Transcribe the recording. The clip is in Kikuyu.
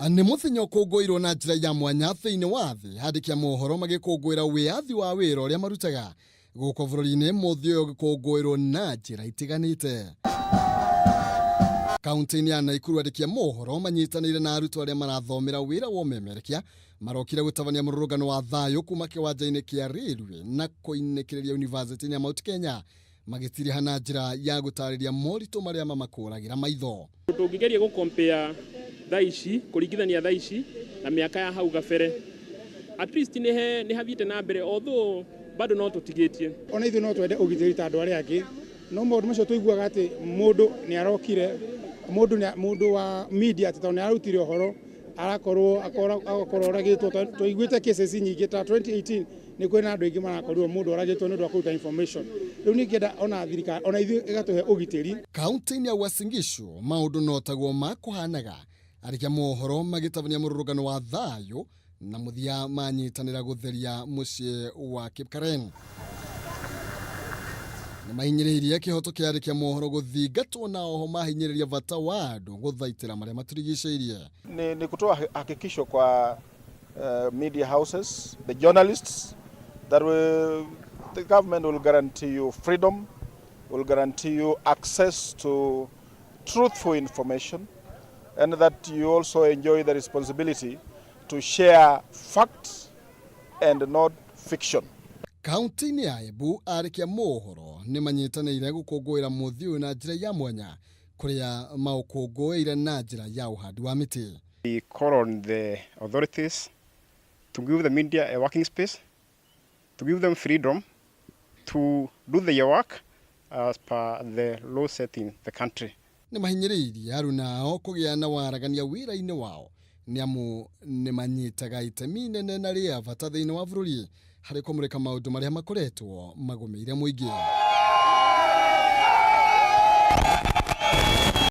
Nĩ mũthenya ũkũngũĩirwo na njĩra ya mwanya thĩinĩ wa thĩ, andĩki a mohoro magĩkũngũĩra wĩyathi wa wĩra ũrĩa marutaga gũkũ bũrũri-inĩ. Mũthĩ ũyũ ũgĩkũngũĩrwo na njĩra itiganĩte. Kaunti-inĩ ya Naikuru, andĩki a mohoro manyitanĩire na arutwo arĩa marathomera wĩra wa ũmemerekia marokire gũtabania mũrũrũngano wa thayũ kuma kĩwanja-inĩ kĩa railway na kũinĩkĩrĩria yunivasĩtĩ-inĩ ya Mount Kenya, magĩtiriha na njĩra ya gũtarĩria moritũ marĩa mamakũragĩra maitho. Tũngĩgeria gũ compare thaa ici, kũringithania thaa ici na mĩaka ya hau gabere, at least nĩ hathiĩte na mbere, although bado no tũtigĩtie. Ona ithuĩ no twende ũgitĩri ta andũ arĩa angĩ, no maũndũ macio tũiguaga atĩ mũndũ nĩ arokire, mũndũ wa media, atĩ tondũ nĩ ararutire ũhoro arakorwo agakorwo oragĩtwo. Tũiguĩte cases nyingĩ, ta 2018 nĩ kwĩ na andũ aingĩ marakorirwo mũndũ oragĩtwo nĩ ũndũ wa kũruta information. Rĩu ningĩenda ona thirikari ona ithuĩ ĩgatũhe ũgitĩri. Kaunti-inĩ ya Uasin Gishu maũndũ no taguo makũhanaga, andĩki a mohoro magĩtabania mũrũrũngano wa thayũ na mũthia manyitanĩra gũtheria mũciĩ wa Kipkaren. Nĩ mahinyĩrĩirie kĩhoto kĩa andĩki a mohoro gũthingatwo, na oho mahinyĩrĩria bata wa andũ gũthaitĩra marĩa matũrigicĩirie. Ni kutoa hakikisho kwa media houses, the journalists, that the government will guarantee you freedom, will guarantee you access to truthful information, and that you also enjoy the responsibility to share facts and not fiction. Kaunti-inĩ ya Embu, andĩki a mohoro nĩ manyitanĩire gũkũngũĩra mũthĩ ũyũ na njĩra ya mwanya, kũrĩa maũkũngũĩire na njĩra ya ũhandi wa mĩtĩ. We call on the authorities to give the media a working space, to give them freedom to do their work as per the law set in the country. Nĩ mahinyĩrĩirie arunao kũgĩa na waragania wĩra-inĩ wao, nĩ amu nĩ manyitaga itemi inene na rĩa bata thĩinĩ wa bũrũri harĩ kũmũrĩka maũndũ marĩa makoretwo magũmĩire mũingĩ.